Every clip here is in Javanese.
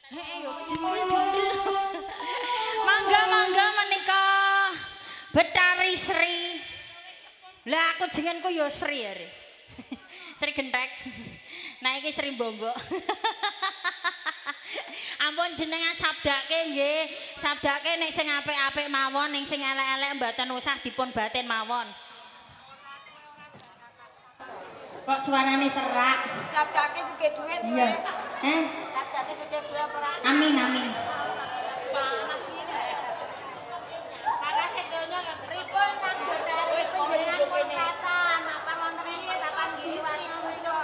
Heeh yo jendul-jendul. Mangga-mangga menika Betari Sri. Lah aku jenengku yo Sri ya. Sri Gentek. Nah iki Sri Mbombok. Ampun jenengan sabdake nggih, sabdake nek sing apik-apik mawon, ning sing elek-elek mboten usah dipun batin mawon. Kok suarane serak? Sabdake sugih dhuwit kowe. Iya. Heh? Sabdake sugih dhuwit apa ora? Amin amin. Panas iki. Panas donya lho. Pripun Sang Betari wis panjenengan pun rasan mapan wonten ing pertapan Giriwarna menika.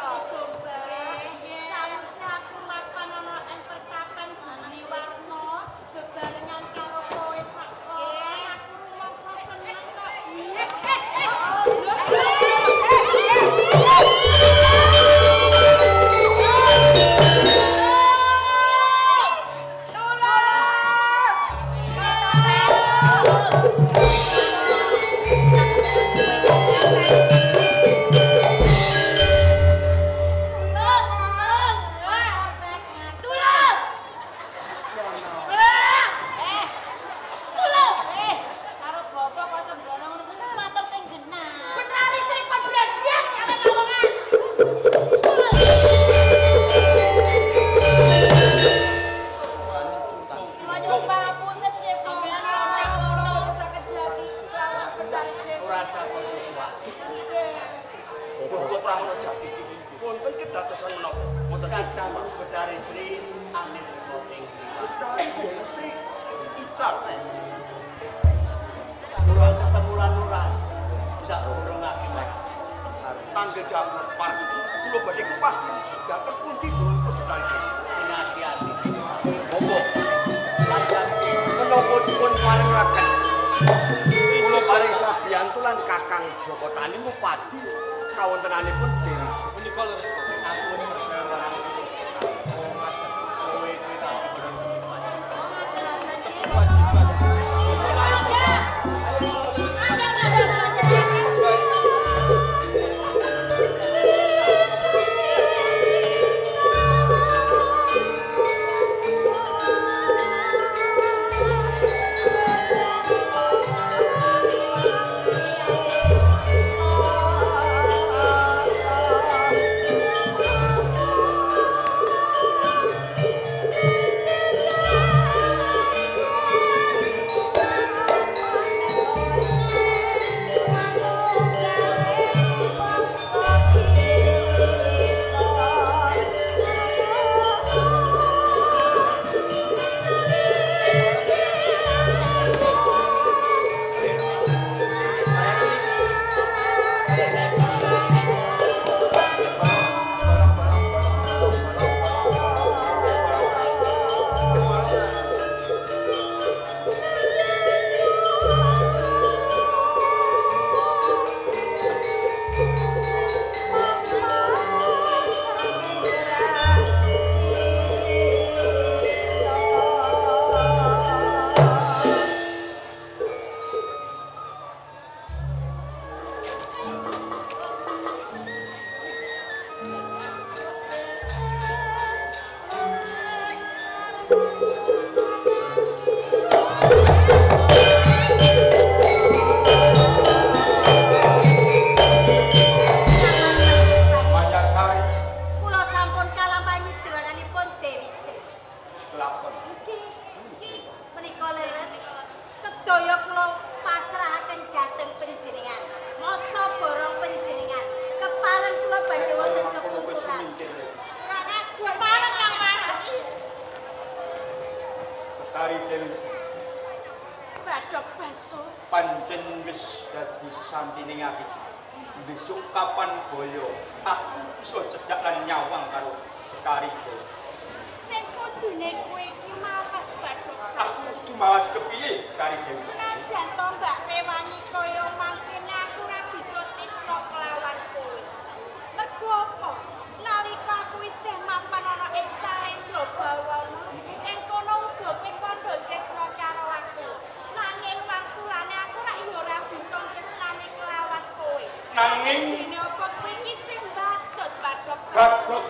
Nggih. Sawise aku mapan ana ing pertapan Giriwarna bebarengan karo kowe sak kowe aku rumangsa seneng kok.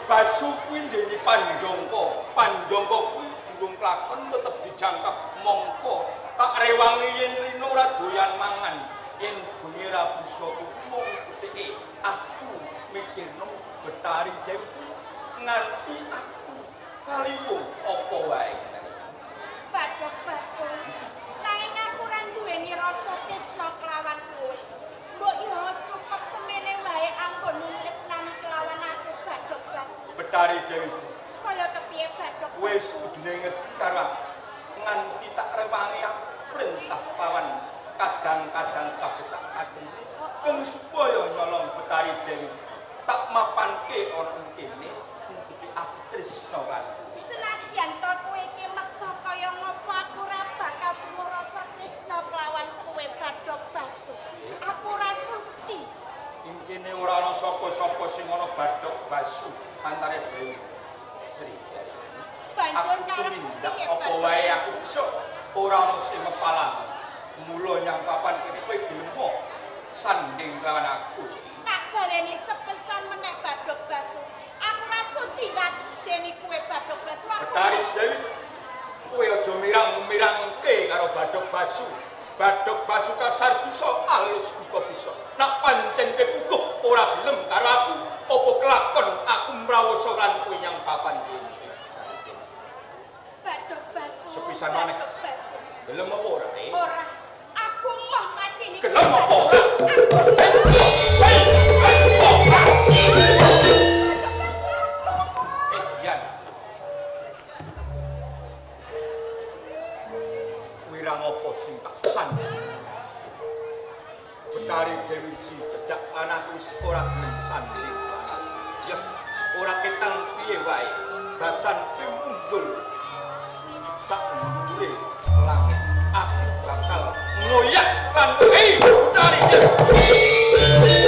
Basu kuwi ndene Panjangka, Panjangka kuwi durung kelakon tetep dijangkep mongko tak rewangi yen rino ora doyan mangan yen bengi ra bisa mung petike aku mikirno Betari Dewi Sri nganti aku kaliwung apa wae. Badhog Basu, nanging aku ora duweni rasa tresna kelawan kowe. Mbok yo cukup semene wae anggonmu tresnani kelawan aku Badhog Basu. Betari Dewi Sri, kaya kepiye Badhog kowe kudune ngerti karo aku. Nganti tak rewangi aku perintah pawan kadang-kadang kabeh sak kadang mung supaya nyolong Betari Dewi Sri tak mapanke ana ing kene ntuki aku tresna lan kowe. Senajan to kowe iki meksa kaya ngopo aku ora bakal punya rasa tresna kelawan kowe Badhog Basu. Aku ora sudi. Ing kene ora ana sapa-sapa sing ana Badhog Basu antare Dewi Sri. Banjur Aku karepmu tumindak piye apa Badhog wae Basu? aku bisa ora ana sing mepalang. Mula nyang papan kene kowe gelem sanding lawan aku. Tak baleni sepesan meneh Badhog Basu. Aku ora sudi ngadeni kowe Badhog Basu. Aku Betari Dewi, kowe aja mirang-mirangke karo Badhog Basu. Badhog Basu kasar bisa, alus uga bisa. Nek pancen kowe puguh ora gelem karo aku, apa kelakon aku mrawasa lan kowe nyang papan kene. Badhog Basu. Sepisan maneh. Badhog Basu. Gelem apa ora? Ora. Aku moh ngadeni kowe. Gelem apa ora? Yan. Wirang apa sing tak sanding? Betari Dewi Sri cedhak anakku wis ora gelem sanding. Ya, ora ketang piye wae. Basan kowe munggul sak ndure langit. Aku bakal ngoyak lan kowe. Betari Dewi Sri.